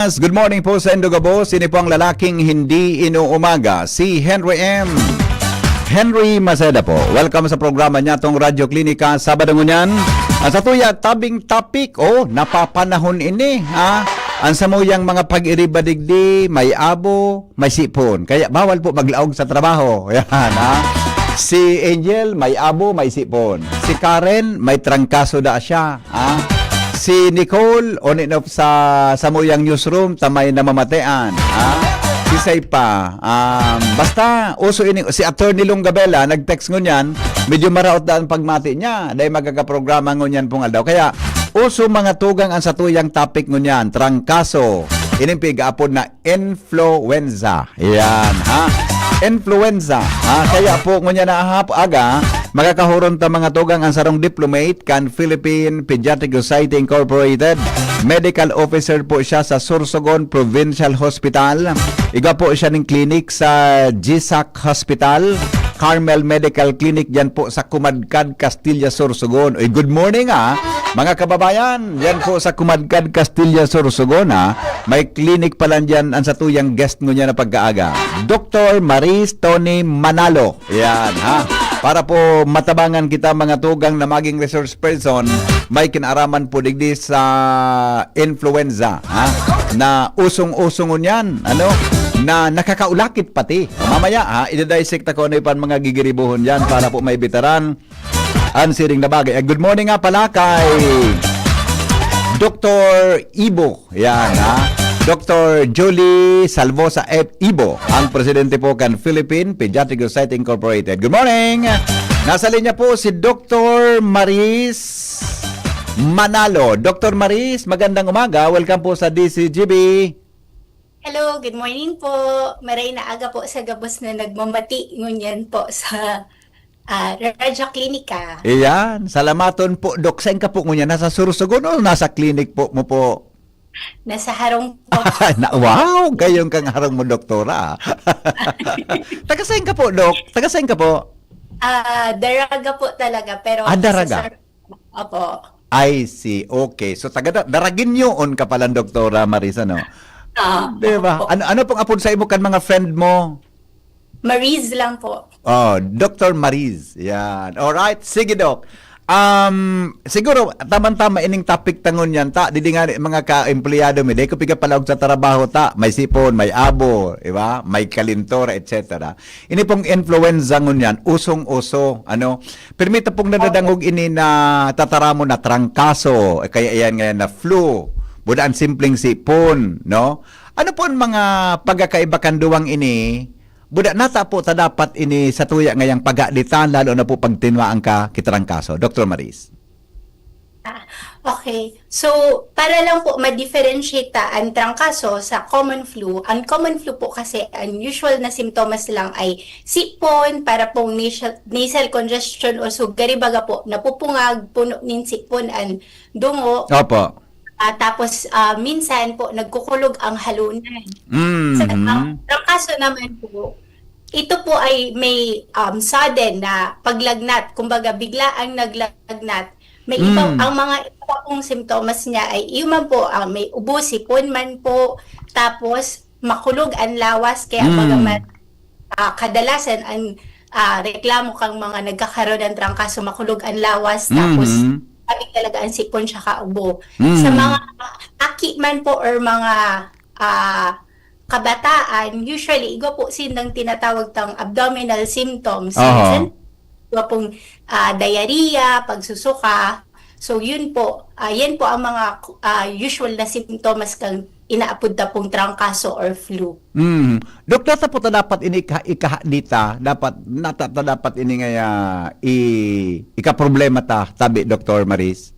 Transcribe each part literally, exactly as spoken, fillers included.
Good morning po sa Indogabo. Sini po ang lalaking hindi inuumaga? Si Henry M. Henry Maceda po. Welcome sa programa niya, tong Radyo Klinika, Sabado ngunyan. Ang satuya, tabing topic, oh, napapanahon ini, ha? Ang samuyang mga pag-iriba digdi, may abo, may sipon. Kaya bawal po maglaog sa trabaho. Yan, ha? Si Angel, may abo, may sipon. Si Karen, may trangkaso da siya. Ah, si Nicole, on and off sa samuyang newsroom, tamay na mamatean. Ah, kisay pa. Um, basta, uso ini, si Attorney Longabella, nag-text ngunyan, medyo maraot daan pagmati niya. Dahil magkakaprograma ngunyan pong aldaw. Kaya, uso mga tugang ang satuyang topic ngunyan, trangkaso. Ining pigaapod na influenza. Yan, ha? Influenza. Ha? Kaya po, ngunyan na hap-, aga, makakahuron ta mga tugang ang sarong diplomate kan Philippine Pediatric Society Incorporated. Medical officer po siya sa Sorsogon Provincial Hospital. Iga po siya ning clinic sa GSAC Hospital, Carmel Medical Clinic, dyan po sa Kumadkad, Castilla, Sorsogon. Uy, good morning, ah, mga kababayan. Yan po sa Kumadkad, Castilla, Sorsogon, ah. May clinic pa lang dyan ang satuyang guest ngunyan na pagkaaga. Doktor Maris Tony Manalo. Yan, ha? Para po matabangan kita, mga tugang, na maging resource person, may kinaaraman po digdi sa influenza, ha? Na usong-usong ngunyan, ano? Na nakakaulakit pati. Mamaya, ha? Idadissect ako ano pa mga gigiribuhon dyan para po maibitaran ang siring na bagay. Ah, good morning nga pala kay Doktor Ibo. Yan, ha? Doktor Julie Salvosa F. Ibo, ang presidente po kan Philippine Pediatric Society Incorporated. Good morning! Nasa linya po si Doktor Maris Manalo. Doktor Maris, magandang umaga. Welcome po sa D C G B. Hello, good morning po. Maray na aga po sa gabos na nagmamati ngunyan po sa, ah, Radyo Klinika. Iyan, salamaton po, Dok. Saan ka po ngunyan? Nasa Sorsogon o nasa clinic po mo po? Nasa harong po. Na, wow! Gayon kang harong mo, doktora, ah. Taga saan ka po, Dok? Taga saan ka po? Ah, Daraga po talaga, pero Ah, Daraga. sa Sar-, opo. I see. Okay. So, taga Da-, Daraguinhon ka pala, Doktora Maris, ano? Ah, Di ba? opo. Ano, ano pong apod sa imo kan mga friend mo? Mariz lang po. Oh, Doktor Mariz. Yan. Alright. Sige, Doc. Um, siguro, tamang-tama ining topic ta ngunyan ta. Didi nga, mga ka-empleyado mi, dai ko pigapalaog sa trabaho ta. May sipon, may abo, di ba? May kalintor, et cetera. Ini pong influenza ngunyan, usong-uso, ano? Permita pong nadadangog ini na tataramon na trangkaso, eh, kaya iyan ngayon na flu. Buda ang simpleng sipon, no? Ano po ang mga pagkakaiba kan duwang ini? Buda nata po ta dapat ini sa tuya ngayang paghaditan, lalo na po pag tinwaan ka ki trangkaso. Doktor Maris. Ah, okay. So, para lang po ma-differentiate ta ang trangkaso sa common flu, ang common flu po kasi, ang usual na simptomas lang ay sipon, para pong nasal, nasal congestion o sugari baga po, napupungag, puno nin sipon ang dungo. Opo. Ah, tapos, ah, minsan po, nagkukulog ang halunan. Sa, Mhm. ang trangkaso naman po, ito po ay may, um, sudden na paglagnat, kumbaga bigla ang naglagnat. May iba, Mm. ang mga iba pong simptomas niya ay, yun man po, ah, may ubo, sipon man po, tapos makulog ang lawas, kaya Mm. baga ma-, ah, kadalasan ang, ah, reklamo kang mga nagkakaroon ng trangkaso, makulog ang lawas, tapos Mhm. sabi talaga ang sipon tsaka ubo. Mm. Sa mga aki man po or mga, ah, kabataan, usually, igwa po sindang tinatawag tang abdominal symptoms. Aha. Minsan, igwa pong, ah, diarrhea, pagsusuka. So, yun po, ah, yan po ang mga, ah, usual na simptomas kang inaapod ta pong trangkaso or flu. Mm. Dok, nata po ta dapat ini ika-, ikaha dita, dapat, nata ta dapat ini ngaya i-, ikaproblema ta, tabi, Doktor Maris?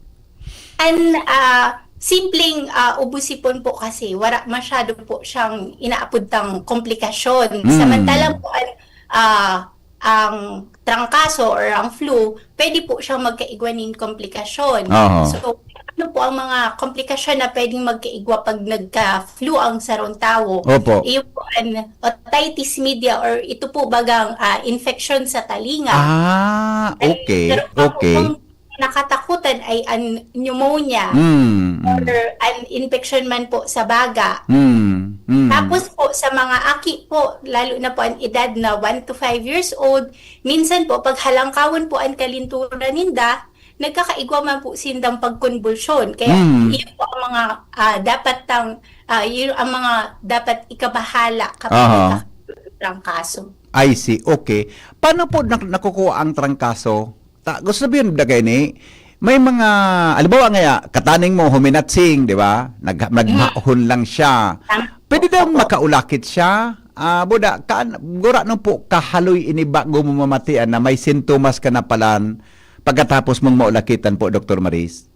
An, ah, simpleng, ah, ubo sipon po kasi wala masyado po siyang inaapod tang komplikasyon. Mm. Samantalang po an, ah, ang trangkaso or ang flu, pwede po siyang magkaigwa nin komplikasyon. Aha. So, ano po ang mga komplikasyon na pwedeng magkaigwa pag nagka-flu ang sarong tawo? Opo. Iyo po an otitis media or ito po bagang, ah, infection sa talinga. Ah, Ay, okay, pero okay. ang nakatakutan ay an pneumonia Mm. or an infection man po sa baga. Mm. Mm. Tapos po sa mga aki po, lalo na po an edad na one to five years old, minsan po pag halangkawon po an kalinturan ninda, nagkakaigwa man po sindang pagkonbulsyon. Kaya Mm. iyon po ang mga ah, dapat tang ah, yun ang mga dapat ikabahala kapag Aha. nagkakaroon ng trangkaso. I see. Okay. Paano po nak- nakukuha ang trangkaso? Ta, gusto sabihin, dagay ni, may mga, halimbawa nga, kataning mo, huminatsing, di ba? Nag, naghahon lang siya. Tama. Pwede daw Opo. makaulakit siya? Ah, buda, kan, gura nung po, kahaloy ini bago mo mamatian na may sintomas ka na palan pagkatapos mong maulakitan po, Doktor Maris?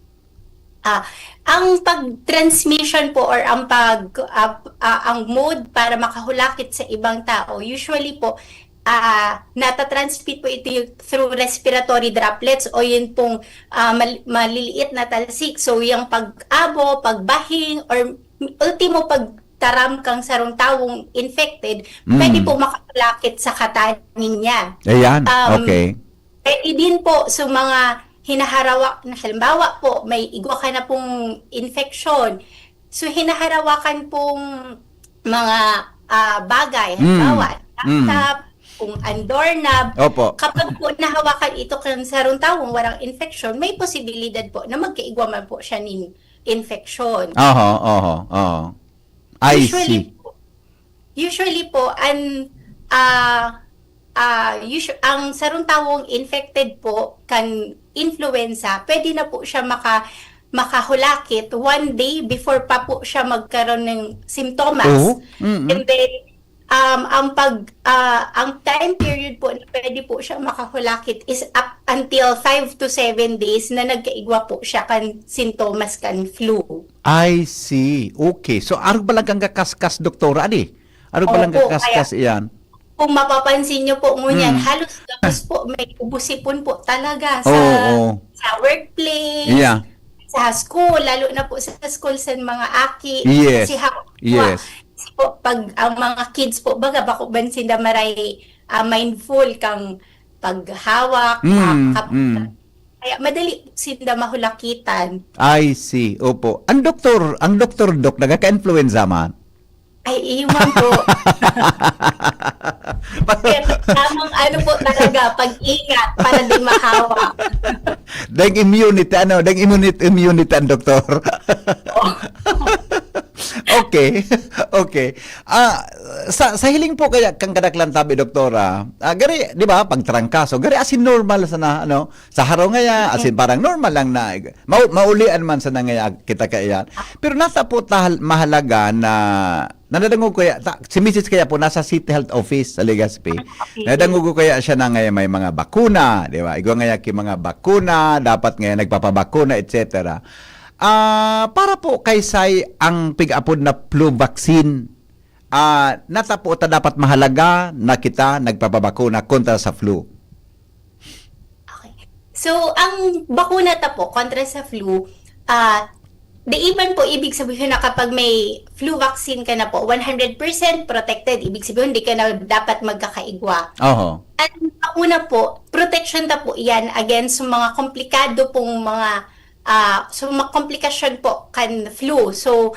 Ah, ang pag-transmission po or ang pag ah, ah, ang mode para makahulakit sa ibang tao, usually po ah natatransmit po ito through respiratory droplets o yun pong ah, mal- maliliit na talsik. So yung pag-abo, pagbahing, or ultimo pagtaram kang sarong tawong infected, Mm. pwede po makahulakit sa kataning niya. Ayan. Um, Okay. Pwede din po sa mga hinaharawa, na halimbawa po, may igwa ka na pong infection. So, hinaharawakan pong mga ah, bagay, Mm. halimbawa, Mm. laptop, kung ang doorknob, Opo. kapag po nahawakan ito kan sarong tawong warang infection, may posibilidad po na magkaigwa man po siya nin infection. Oho, oho, oho. I Usually see. po, usually po, an ah ah, usu- ang sarong tawong infected po kan influenza, pwede na po siya maka makahulakit one day before pa po siya magkaroon ng simptomas. Oo. Mm-mm. And then, um, ang pag ah, ang time period po na pwede po siya makahulakit is up until five to seven days na nagkaigwa po siya kan sintomas kan flu. I see. Okay. So, arog pa lang kang kakaskas, doktora, adi? Arog pa lang Opo, kakaskas iyan? Kung mapapansin nyo po ngunyan, Mm. halos gabos po may ubo-sipon po talaga sa Oo, oo. sa workplace, Yeah. sa school, lalo na po sa school sa mga aki. Yes. Kasi ha- Yes. Kasi po, pag ang mga kids po, baga, bako man sinda maray ah, mindful kang paghawak, Mm, ah, kap- mm. Kaya madali sinda mahulakitan. I see. Opo. Ang doktor, ang doktor, dok, nagkaka-influenza man? Ay, iyo man po. Kaya tamang ano po talaga, pag-ingat para di mahawa. Dahil immunity, ano, dahil immunity, immunity ang doktor. Okay. Okay. Ah, sa sa hiling po kaya kang kadaklan tabi, doktora, ah, gari, di ba, pagtrangkaso, gari asin normal sana, ano, sa haro ngaya, asin parang normal lang na, mau, maulian man sana ngaya kita kaya. Pero nasa po tahal, mahalaga na, nadadangog ko ya, ta, si misis kaya po nasa City Health Office sa Legazpi. Okay. Nadangog ko kaya siya na ngaya may mga bakuna, di ba? Igwa ngaya ki mga bakuna, dapat ngaya nagpapabakuna, et cetera. Ah, para po kay say ang pig-apod na flu vaccine, ah, nata po ta dapat mahalaga na kita nagpapabakuna kontra sa flu. Okay. So, ang bakuna ta po kontra sa flu, ah, di iban po ibig sabihin na kapag may flu vaccine ka na po, one hundred percent protected. Ibig sabihin, di ka na dapat magkakaigwa. Oho. Ang bakuna po, protection ta po yan against sa mga komplikado pong mga ah, so mga komplikasyon po kan flu. So,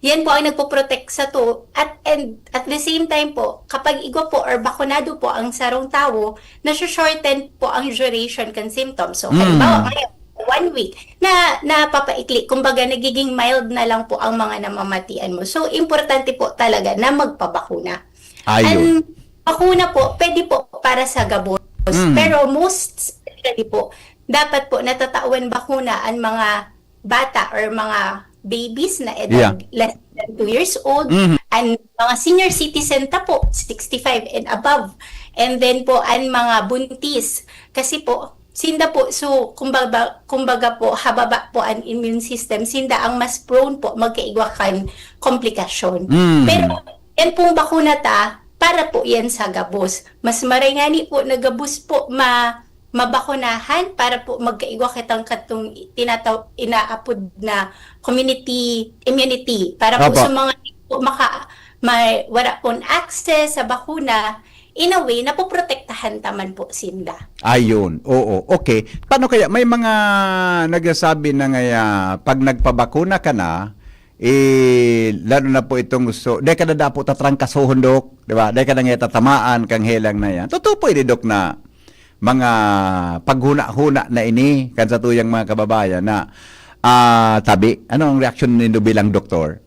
yan po ang nagpo-protect sa to. At, and at the same time po, kapag igwa po or bakunado po ang sarong tawo, nasa-shorten po ang duration kan symptoms. So, Mm. halimbawa ngayon, one week, na napapaikli, kumbaga nagiging mild na lang po ang mga namamatian mo. So, importante po talaga na magpabakuna. Ayun. Ang bakuna po, pwede po para sa gabos. Mm. Pero most especially po, dapat po natatawan bakuna ang mga bata or mga babies na edad Yeah. less than two years old, Mhm. and mga senior citizen ta po, sixty-five and above. And then po, ang mga buntis. Kasi po, sinda po, so, kumbaga, kumbaga po, hababa po ang immune system, sinda ang mas prone po magkaigwa kan komplikasyon. Mhm. Pero, yan pong bakuna ta, para po yan sa gabos. Mas maray ngani po na gabos po ma mabakunahan para po magkaigwa kitang katong tinataw inaapod na community immunity para po Opo. sa mga di po maka may wala pong access sa bakuna, in a way, napoprotektahan ta man po sinda. Ayun, oo. Okay. Paano kaya? May mga nagsasabi na ngaya, pag nagpabakuna ka na, eh, lalo na po itong gusto, dai ka na dapat tatrangkasohon, Dok, di ba? Dai ka na nga tatamaan kang helang na yan. Totoo po ini, Dok, na mga paghuna-huna na ini kan sa tuyang mga kababayan na ah, tabi. Ano ang reaksyon nindo bilang doktor?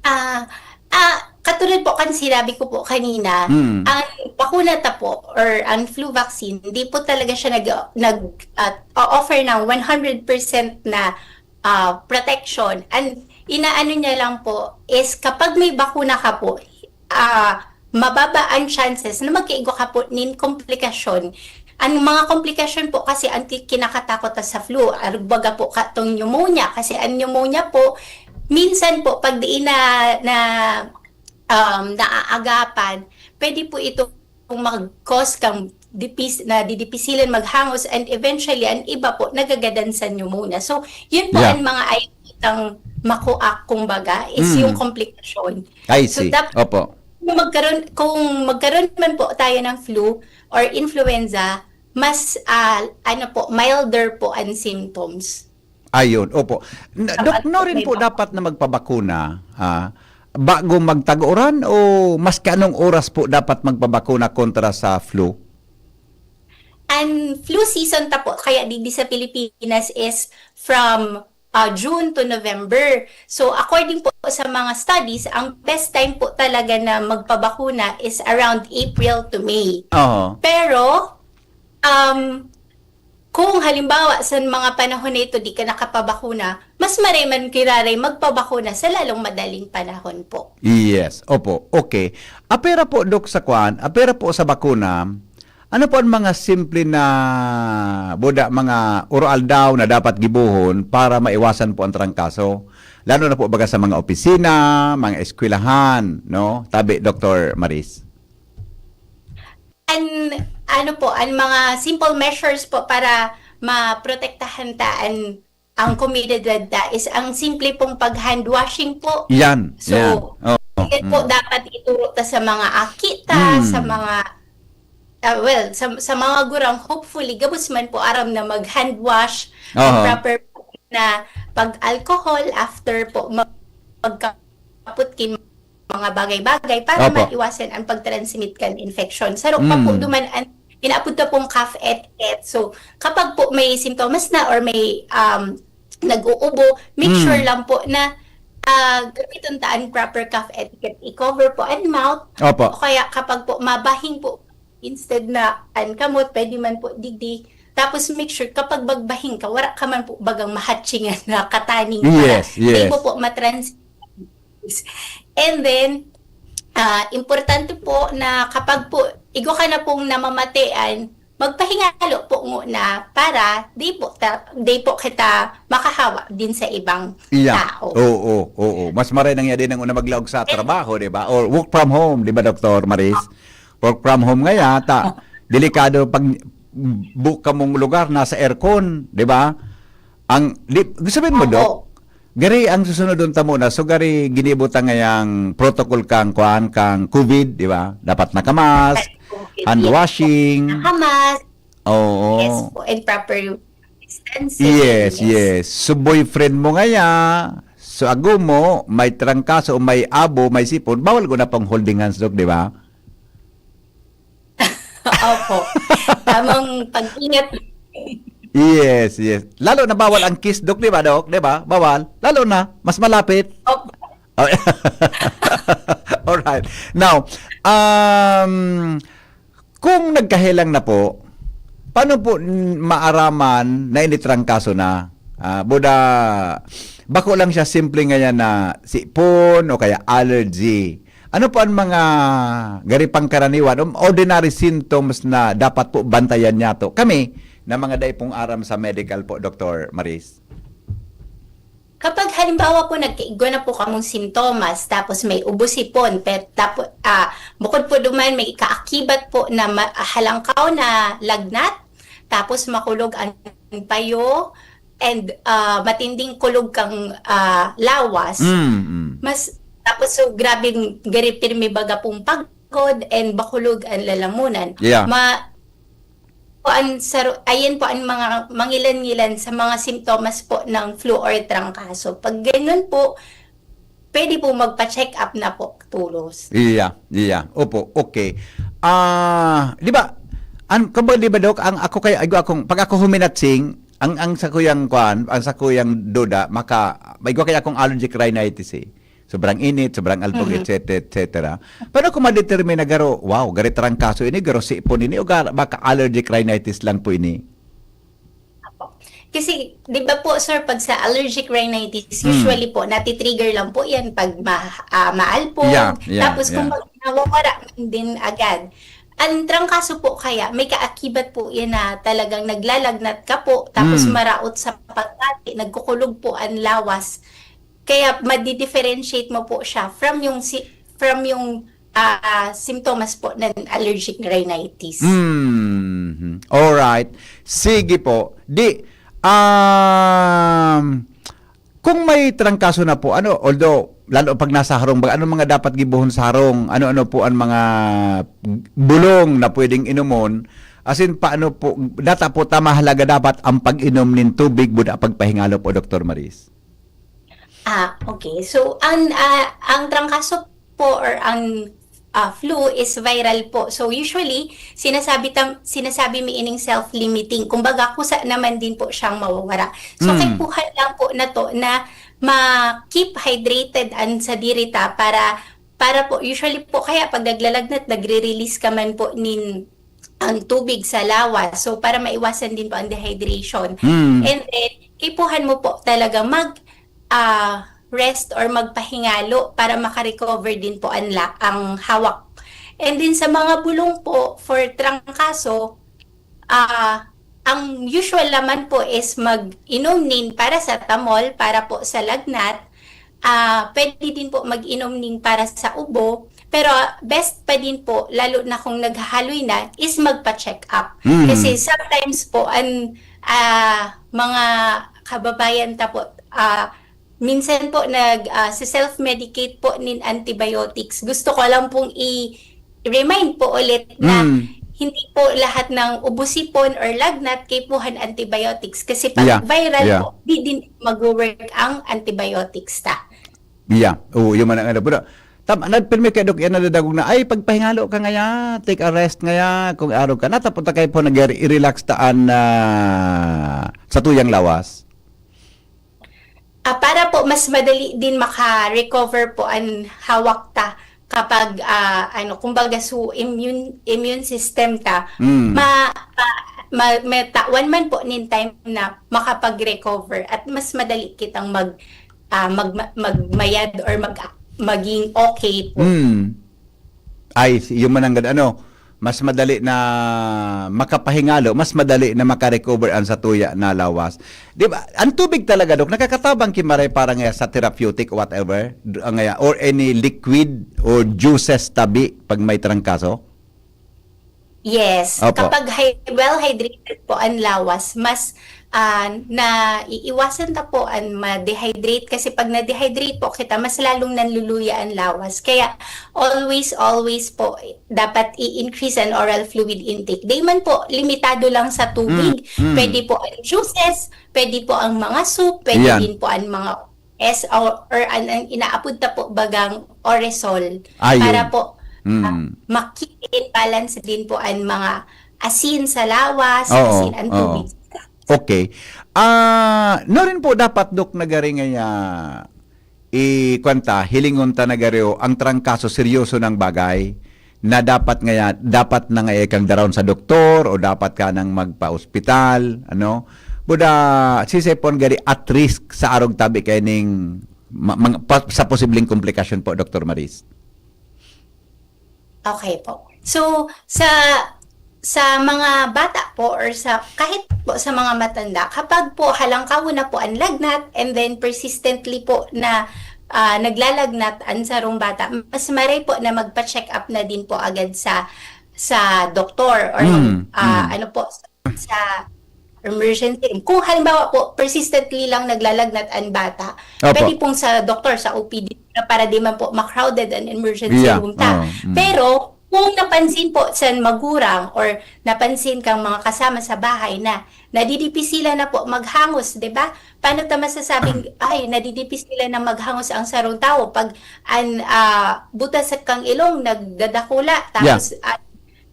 Ah, ah, katulad po kan sinabi ko po kanina, Mm. ang bakuna ta po or ang flu vaccine, hindi po talaga siya nag, nag ah, offer ng one hundred percent na ah, protection. And inaano niya lang po is kapag may bakuna ka po, ah, mababa ang chances na magkaigwa ka po nin komplikasyon. Ang mga komplikasyon po kasi ang ti- kinakatakot sa flu, arugbaga po katong pneumonia. Kasi ang pneumonia po, minsan po, pag di na, na um, naaagapan, pwede po ito mag-cause kang dipis, na didipisilan maghangos, and eventually, ang iba po, nagagadan sa pneumonia. So, yun po Yeah. ang mga ay itang makuak, kumbaga, is Mm. yung komplikasyon. I So, see. dap- Opo. Kung magkaroon, kung magkaroon man po tayo ng flu or influenza, mas, ah, ano po, milder po ang symptoms. Ayun, opo. Na, Dok, Dapat no rin may po bakuna. dapat na magpabakuna, ah, bago magtag-uran o maski anong oras po dapat magpabakuna kontra sa flu? Ang flu season ta po, kaya digdi sa Pilipinas is from ah, June to November. So, according po sa mga studies, ang best time po talaga na magpabakuna is around April to May. Oo. Pero, um, kung halimbawa sa mga panahon na ito di ka nakapabakuna, mas maray man kiraray magpabakuna sa lalong madaling panahon po. Yes, opo. Okay. Apera po, Dok, sa kwan, apera po sa bakuna, ano po ang mga simple na buda, mga uro-aldaw na dapat gibohon para maiwasan po ang trangkaso? Lalo na po baga sa mga opisina, mga eskwelahan, no? Tabi, Doktor Maris. An, ano po, ang mga simple measures po para maprotektahan ta an, ang komunidad ta is ang simple pong pag-hand washing po. Yan, So, yan. Oh, yan po mm. dapat ituro ta sa mga aki ta, Mm. sa mga, ah, well, sa, sa mga gurang, hopefully, gabos man po aram na mag-hand wash, Aha. proper na pag-alcohol after po mag-, magkapot kin mga bagay-bagay para Opo. maiwasan ang pag-transmit kan infection. Saro pa po Mm. duman ang inaapod ta pong cough etiquette. So, kapag po may sintomas na or may, um, nag-uubo, make Mm. sure lang po na, ah, gamiton ta ang proper cough etiquette. I-cover po ang mouth. Opo. O kaya kapag po mabahing po, instead na ang kamot, pwede man po digdi. Tapos make sure kapag magbahing ka, wala ka man po bagang mahatchingan na kataning para Yes, yes. di mo po matrans-, and then, ah, importante po na kapag po, igwa ka na pong namamatean, magpahingalo po muna para di po, ta, di po kita makahawa din sa ibang Iya. tao. Oo, oo. Mas maray nang iya din ang una maglaog sa trabaho, di ba? Or work from home, di ba, Doktor Maris? Work from home nga yata. Delikado pag book ka mong lugar, nasa aircon, di ba? Ang, di, sabihin mo, Oo. Dok, gari ang susunod ta muna. So, gari ginibo ta ngayang protocol kang, kuan, kang COVID, di ba? Dapat nakamask, COVID, hand yes. washing. Nakamask, Oo. yes po, and proper distancing. Yes, yes. So, boyfriend mo ngaya, so, ago mo, may trangkaso, may abo, may sipon, bawal ko na pang holding hands, Dok, di ba? Opo. Tamang pag-ingat. Yes, yes. Lalo na bawal ang kiss, Dok, di ba, Dok? Di ba? Bawal. Lalo na, mas malapit. Opo. Oh. Alright. Now, um, kung nagkahelang na po, paano po n- maaraman na initrangkaso na? Ah, buda, bako lang siya simple ngayon na sipon o kaya allergy. Ano po ang mga gari pangkaraniwan o ordinary symptoms na dapat po bantayan niya to? Kami, na mga dai pong aram sa medical po, Doktor Maris. Kapag halimbawa po nagkaigwa na po kamong sintomas, tapos may ubo sipon, pero tapo, ah, bukod po duman may kaakibat po na ma, halangkaw na lagnat, tapos makulog ang payo, and ah, matinding kulog kang ah, lawas, Mm, mm. mas, tapos so grabing gari pirmi baga pong pag likod, and bakulog ang lalamunan. Yeah. Ma po ang saro, ayan po ang mga mangilan-ngilan sa mga simptomas po ng flu or trangkaso. Pag ganun po, pwede po magpa-check up na po tulos. Iya, iya. Opo, okay. Ah, di ba? An, kumbaga, di ba, Dok, ang ako kaya, ay, akong, pag ako huminatsing, ang, ang sa kuyang kwan, ang sa kuyang duda, maka, may kaya akong allergic rhinitis eh. Sobrang init, sobrang alpog, Mhm. et cetera, et cetera. Paano ko ma-determine na garo, wow, gari trangkaso ini, garo sipon ini, o ga-, baka allergic rhinitis lang po ini? Apo. Kasi, di ba po, sir, pag sa allergic rhinitis, Hmm. usually po, natitrigger lang po yan pag ma, ah, maalpog. Yeah, yeah, Tapos, kung yeah. mag, nawawara man din agad. Ang trangkaso po kaya, may kaakibat po yan na talagang naglalagnat ka po, tapos Hmm. maraot sa pagkain, nagkukulog po ang lawas. Kaya, madi-differentiate mo po siya from yung, si, from yung ah, simptomas po ng allergic rhinitis. Mhm. Alright. Sige po. Di, um, kung may trangkaso na po, ano, although, lalo pag nasa harong, ba, ano mga dapat gibohon sa harong? Ano-ano po ang mga bulong na pwedeng inomon? As in, paano po, data po, tama halaga dapat ang pag-inom nin tubig, buda pagpahingalo po, Doktor Maris? Ah, okay. So, ang, ah, ang trangkaso po or ang, ah, flu is viral po. So, usually, sinasabi tam-, sinasabi mi ining self-limiting. Kumbaga, kusa naman din po siyang mawawara. So, Mm. kaipuhan lang po na to na ma-keep hydrated ang sadiri ta para, para po, usually po, kaya pag naglalagnat, nagre-release ka man po nin ang tubig sa lawas. So, para maiwasan din po ang dehydration. Mm. And then, kaipuhan mo po talaga mag, ah, rest or magpahingalo para makarecover din po ang, la, ang hawak. And then, sa mga bulong po, for trangkaso, ah, ang usual naman po is mag-inom nin paracetamol para po sa lagnat. Ah, pwede din po mag-inom nin para sa ubo. Pero best pa din po, lalo na kung naghahaloy na, is magpa-check up. Mm. Kasi sometimes po, ang, ah, mga kababayan ta po, ah, minsan po nag, ah, si self-medicate po nin antibiotics. Gusto ko lang pong i-remind po ulit na Mm. hindi po lahat ng ubo-sipon or lagnat kaipuhan antibiotics. Kasi pag Yeah. viral Yeah. po, di din mag-work ang antibiotics ta. Yeah. Oo, yun man ang ano. Pero, tam, na, pero may kadok yan nadadagog na, ay, pagpahingalo ka ngaya, take a rest ngaya, kung araw ka, natapot na kayo po, nag-relax taan na sa tuyang lawas. Ah, para po mas madali din maka-recover po ang hawak ta kapag, ah, ano, kumbaga, so immune, immune system ta, Mm. ma, ma, ma, matawan man po nin time na makapag-recover at mas madali kitang mag, ah, mag, magmayad or mag, maging okay po. Mm. Ay, si-, yung mananggad, ano, mas madali na makapahingalo, mas madali na makarecover ang satuya na lawas. Di ba? Ang tubig talaga, Dok, nakakatabang ki maray para ngaya sa therapeutic, whatever, d-, ngaya, or any liquid or juices tabi pag may trangkaso? Yes. Opo. Kapag hy-, well hydrated po ang lawas, mas, ah, naiiwasan ta po ang ma-dehydrate. Kasi pag na-dehydrate po kita, mas lalong nanluluya ang lawas. Kaya always, always po, dapat i-increase ang oral fluid intake. Di man po limitado lang sa tubig. Mm, mm. Pwede po ang juices, pwede po ang mga soup, pwede Yan. din po ang mga S or, or an, ang inaapod ta po bagang Oresol Ayun. para po, Mm. ah, ma-keep in balance din po ang mga asin sa lawas, Oo, asin ang oo. tubig. Okay. Ah, no rin po dapat, Dok, na gari ngaya, i-, kwan ta, hilingon ta na gari, o, ang trangkaso, seryoso ng bagay na dapat ngaya, dapat na ngaya kang daraon sa doktor o dapat ka nang magpa-ospital, ano? Buda, sisay po ang gari at risk sa arog tabi kay ning ma-, mga, pa-, sa posibleng komplikasyon po, Doktor Maris? Okay po. So, sa, sa mga bata po or sa, kahit po sa mga matanda, kapag po halangkaw na po ang lagnat and then persistently po na, ah, naglalagnat ang sarong bata, mas maray po na magpa-check up na din po agad sa, sa doktor or mag-, Mm, ah, mm. ano po, sa emergency room. Kung halimbawa po, persistently lang naglalagnat ang bata, Opo. pwede pong sa doktor, sa O P D, para di man po ma-crowded ang emergency Yeah, room ta. oo, mm. Pero, Kung napansin po sa magurang or napansin kang mga kasama sa bahay na nadidipisilan na po maghangos, di ba? Paano ta masasabing, "Ay, nadidipisilan na maghangos ang sarong tawo?" Pag an, ah, butas kang ilong nagdadakula, Yeah. tapos an,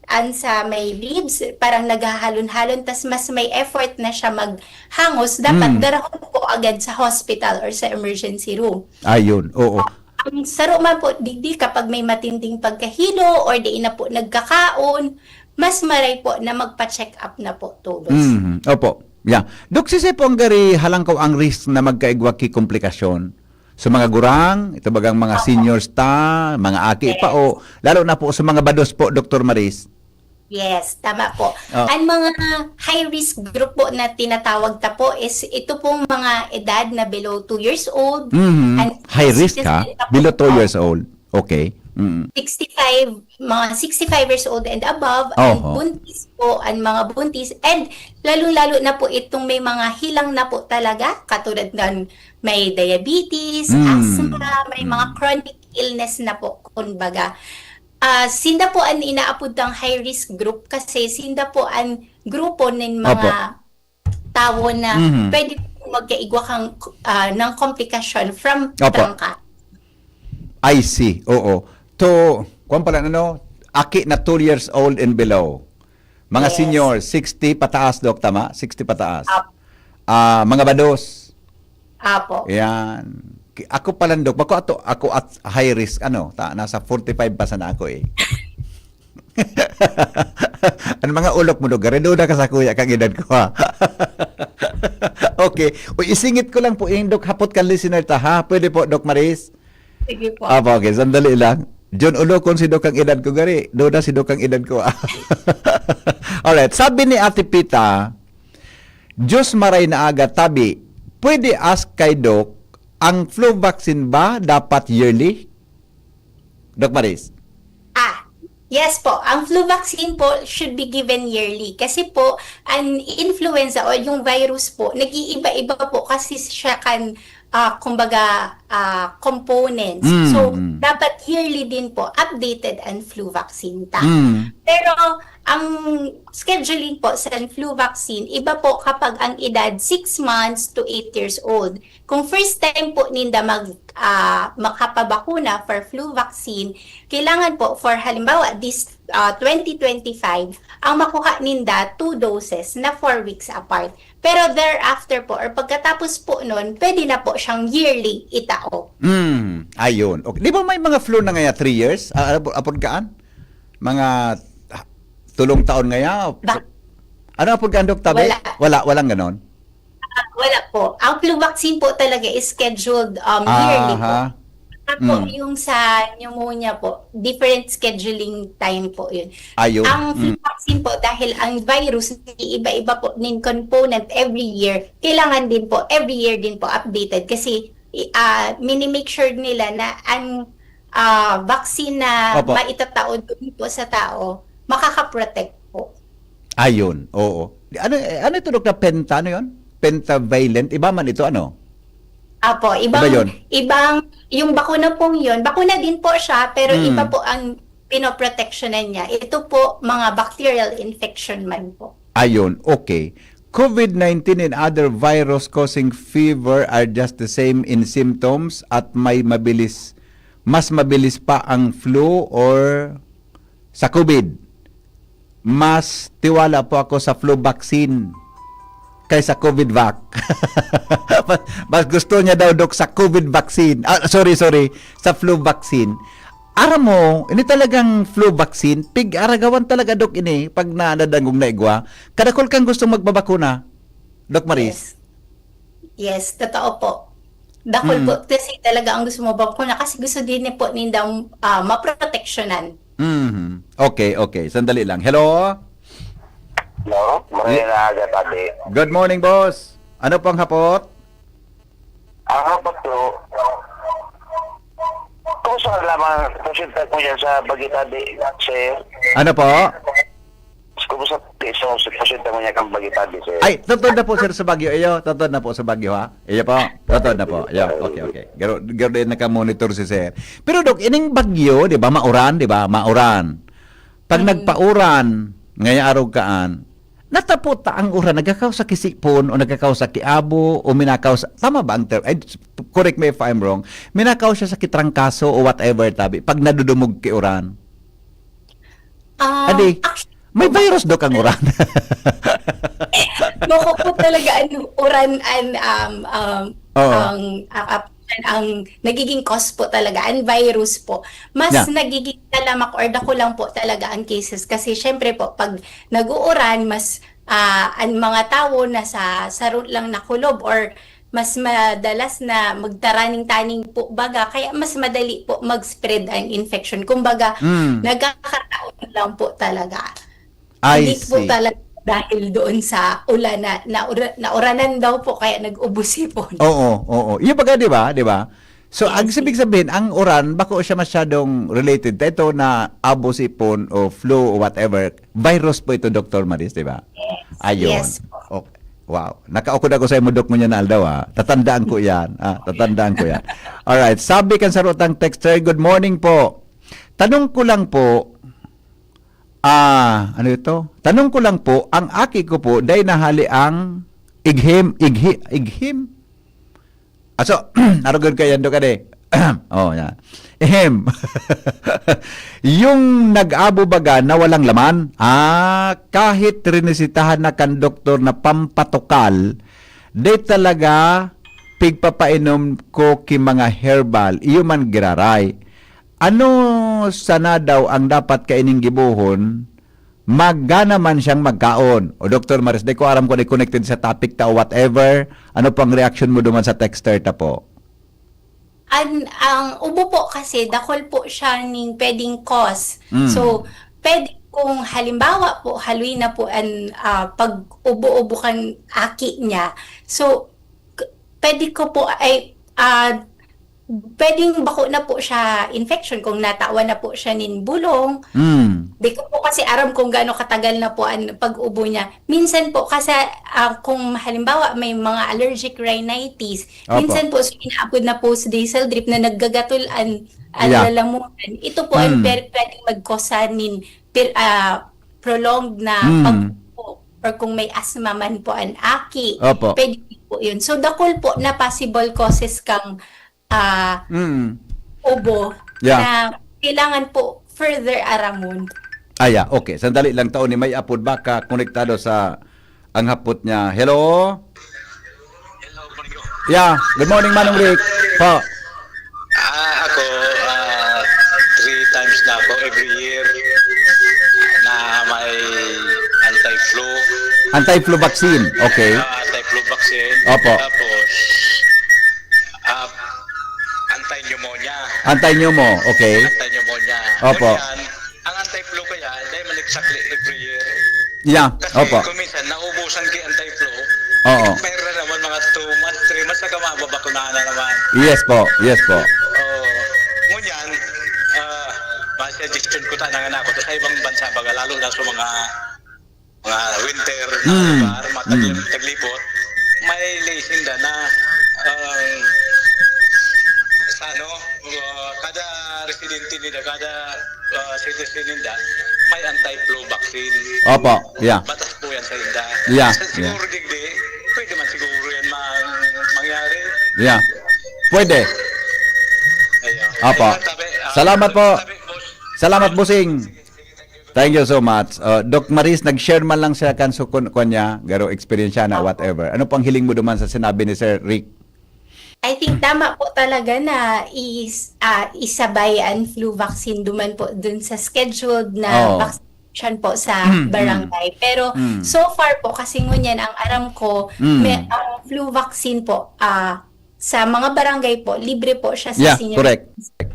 an sa may lips, parang naghahalon-halon, tas mas may effort na siya maghangos, dapat Mm. darahon po agad sa hospital or sa emergency room. Ayun, oo. Ang saro man po, digdi kapag may matinding pagkahilo or di na po nagkakaon, mas maray po na magpa-check up na po todos. Mhm, opo. Yeah. Dok, sisay po ang gari halangkaw ang risk na magkaigwa ki komplikasyon? Sa mga gurang, ito bagang mga Opo. seniors ta, mga aki pa, Yes. o lalo na po sa mga bados po, Doktor Maris? Yes, tama po. Oh. Ang mga high risk group po na tinatawag ta po is ito pong mga edad na below two years old. Mhm. And High risk, ha? sixty-five Below two po. years old. Okay. Mm. sixty-five, mga sixty-five years old and above, and Oho. buntis po, ang mga buntis, and lalong-lalo na po itong may mga hilang na po talaga, katulad ng may diabetes, Mm. asthma, may mga Mm. chronic illness na po, kumbaga. Ah, sinda po an inaapod tang high risk group kasi sinda po an grupo nin mga Opo. tawo na Mhm. pwede po magkaigwa kang, ah, ng komplikasyon from Opo. trangka. I see, oo. To, kwan pala, ano, aki na two years old and below. Mga Yes. senior, sixty pataas, Dok, tama? Sixty pataas. Apo. Ah, mga bados. Apo. Yan. Ki-, ako pala, Dok, bako ato, ako at high risk, ano, ta, nasa forty-five pa sana ako, eh. Ang mga ulok mo, Dok, gari, duda ka sa kuya kang edad ko, ha? Okay. O, isingit ko lang po, yung Dok, hapot kan listener ta, ha? Pwede po, Dok Maris? Sige po. Apo, okay. Sandali lang. John, ulokon si Dok ang edad ko, gari. Duda si Dok ang edad ko, ah. Alright. Sabi ni Ate Pita, "Diyos maray na aga, tabi. Pwede ask kay Dok, ang flu vaccine ba dapat yearly?" Dok Maris? Ah, yes po. Ang flu vaccine po should be given yearly. Kasi po, ang influenza o yung virus po, nag-iiba-iba po kasi siya kan, ah, kumbaga, ah, components. Mm, So, mm. dapat yearly din po, updated ang flu vaccine ta. Mm. Pero, ang scheduling po sa flu vaccine, iba po kapag ang edad six months to eight years old. Kung first time po ninda mag, ah, makapabakuna for flu vaccine, kailangan po, for halimbawa, this, ah, twenty twenty-five, ang makuha ninda, two doses na four weeks apart. Pero thereafter po, or pagkatapos po nun, pwede na po siyang yearly itao. Mm, ayun. Okay. Di ba may mga flu na ngaya three years? Ah, ano po, apod kaan? Mga, ah, tulong taon ngaya? Ba- Ano apod kaan, Dok, tabi? Wala. Wala, walang ganon? Ah, wala po. Ang flu vaccine po talaga is scheduled, um, yearly po. Aha. Saka po, Mm. yung sa pneumonia po, different scheduling time po yun. Ayun. Ang flu Mm. vaccine po, dahil ang virus, iba-iba po nin component every year, kailangan din po, every year din po, updated. Kasi, i-, ah, mini-make sure nila na ang, ah, vaccine na Opo. maitatao doon po sa tao, makakaprotect po. Ayun, oo. Ano, ano ito, Doktor? Penta, ano yun? Pentavalent? Iba man ito, ano? Apo, Iba ibang, yun? ibang, yung bakuna pong yun, bakuna din po siya, pero Mm. iba po ang pinoproteksyonan niya. Ito po, mga bacterial infection man po. Ayun, okay. COVID nineteen and other virus causing fever are just the same in symptoms at may mabilis, mas mabilis pa ang flu or sa COVID? Mas tiwala po ako sa flu vaccine kaysa COVID vac. Mas, mas gusto niya daw, Dok, sa COVID vaccine. Ah, sorry, sorry. Sa flu vaccine. Aram mo, ini talagang flu vaccine, pig-aragawan talaga, Dok, ini, pag nadadangog na igwa. Kadakol kang gustong magbabakuna, Dok Maris. Yes. Yes, totoo po. Dakul Mm. po kasi talaga ang gusto mo bakuna kasi gusto din po nindang, ah, maproteksyonan. Mhm. Okay, okay. Sandali lang. Hello? Hello? Maray Ye- na aga, tabi. Good morning, boss. Ano pong hapot? Ang hapot ko, kung saan lamang pasyente ko yan sa Bagitabi, sir? Ano po? Kung sa, sa, sa pasyente ko niya kang Bagitabi, sir. Ay, totoo na po, sir, sa Baguio. Iyo, totoo na po sa Baguio, ha? Iyo po, totoo na po. Iyo, okay, okay. Garo, garo din nakamonitor si sir. Pero, Dok, ining Baguio, di ba, mauran, di ba? Mauran. Pag Mm. nagpauran, ngaya arog kaan, natapot ta ang uran, nagkakaw sa kisipon o nagkakaw sa kiabo o minakaw sa, tama ba ang term? Ay, correct me if I'm wrong. Minakaw siya sa kitrangkaso o whatever, tabi, pag nadudumog ki uran. Ah, Adi, actu- may virus do kang uran. Bako po talaga ang uran, an, um, um, Oo. ang, ang, ang, ang nagiging cause po talaga, ang virus po. Mas Yeah. nagiging talamak or dako lang po talaga ang cases. Kasi syempre po, pag nag-uuran, mas, ah, ang mga tawo nasa saro lang na kulob or mas madalas na magtaraning-taning po baga, kaya mas madali po mag-spread ang infection. Kumbaga, Mm. nagkakataon lang po talaga. I Hindi po see. talaga dahil doon sa ulan na, na, nauranan daw po, kaya nag-ubo sipon. Oo, oo. Yung baga, di ba? Di ba? So, ang Yes, ibig sabihin, ang uran, bako siya masyadong related. Ito na abo sipon o flu o whatever, virus po ito, Doctor Maris, di ba? Yes. Ayun. Yes po. Okay. Wow. Nakaukod ako sa imo, Doc, ngunyan na aldaw, ha? Tatandaan ko yan. Ah, tatandaan ko yan. Alright. Sabi kan sarutang texter, "Good morning po. Tanong ko lang po, ah, ano ito? Tanong ko lang po, ang aki ko po, dai nahali ang ighim, ighi, ighim?" Aso, arugod ka yan, do ka de. Oh, yan. Ehem. Yung nag-abo baga na walang laman, ah, kahit rinisitahan na kan doktor na pampatukal, di talaga pigpapainom ko ki mga herbal, iyo man giraray. Ano sana daw ang dapat kaining gibohon? Magana man siyang magkaon. O, Doctor Maris, di ko aram kung di connected sa topic ta o whatever. Ano po ang reaction mo duman sa texter ta po? An, ang ubo po kasi, dakul po siya ning pwedeng cause. Mm. So, pwede kung halimbawa po, haloy na po an, ah, pag-ubo-ubo kan aki niya. So, k-, pwede ko po ay, ah, pwedeng bako na po siya infection kung natawan na po siya nin bulong. Mm. Di ko po kasi aram kung gaano katagal na po ang pag-ubo niya. Minsan po kasi, ah, kung halimbawa may mga allergic rhinitis, Opo. minsan po so inaapod na post-nasal drip na naggagatol an, an Yeah. lalamunan. Ito po ang Mm. per-, pwedeng mag-cause nin per-, ah, prolonged na Mm. pag-ubo. Or kung may asthma man po ang aki, Opo. pwede po yun. So, dakul po na possible causes kang, ah, Mm. ubo Yeah. na kailangan po further aramon. Ah, yeah. Okay. Sandali lang, Tony. May apod baka konektado sa ang hapot niya. Hello? Hello, Mario. Yeah. Good morning, Manong Rick. Po. Ah, ako, ah, three times na ako every year na may anti-flu. Anti-flu vaccine. Okay. Ah, anti-flu vaccine. Opo. Tapos, ah, anti-pneumonia. Anti-pneumo. Okay. Anti-pneumonia. Opo. Ngunyan, ang anti-flu kaya, dahil man exactly every year. Yeah. Kasi Opo. kung minsan, naubusan ki anti-flu, Oo. meron na naman mga two months, three months, saka mababakunahan na naman. Yes po. Yes po. Oo. Ngunyan, ah, mga suggestion ko ta, nanganak ko, sa ibang bansa, baga, lalo na sa mga, mga winter na Mm. lugar, mga tagli-, Mm. taglipot, may ley sinda na, um, sa ano, uh, kada residente nila, kada, uh, citizen nila, may anti-flu vaccine. Opo, yeah. Batas po yan sa inda. Yeah, Sa, yeah. siguro digdi, pwede man siguro yan mang-, mangyari. Yeah. Pwede. Ayun. Opo. Ayun, tabi, ah, Salamat po. tabi, boss. Salamat, bossing. Thank you so much. Uh, Doc Maris, nag-share man lang siya kan sukon ko niya, garo experience siya na Opo. whatever. Ano pang hiling mo duman sa sinabi ni Sir Rick? I think tama po talaga na is, ah, isabay ang flu vaccine duman po dun sa scheduled na Oo. vaccination po sa Mm, mm. barangay. Pero Mm. so far po, kasi ngunyan ang aram ko, Mm. may, ang flu vaccine po, ah, sa mga barangay po, libre po siya sa Yeah, senior correct. citizen.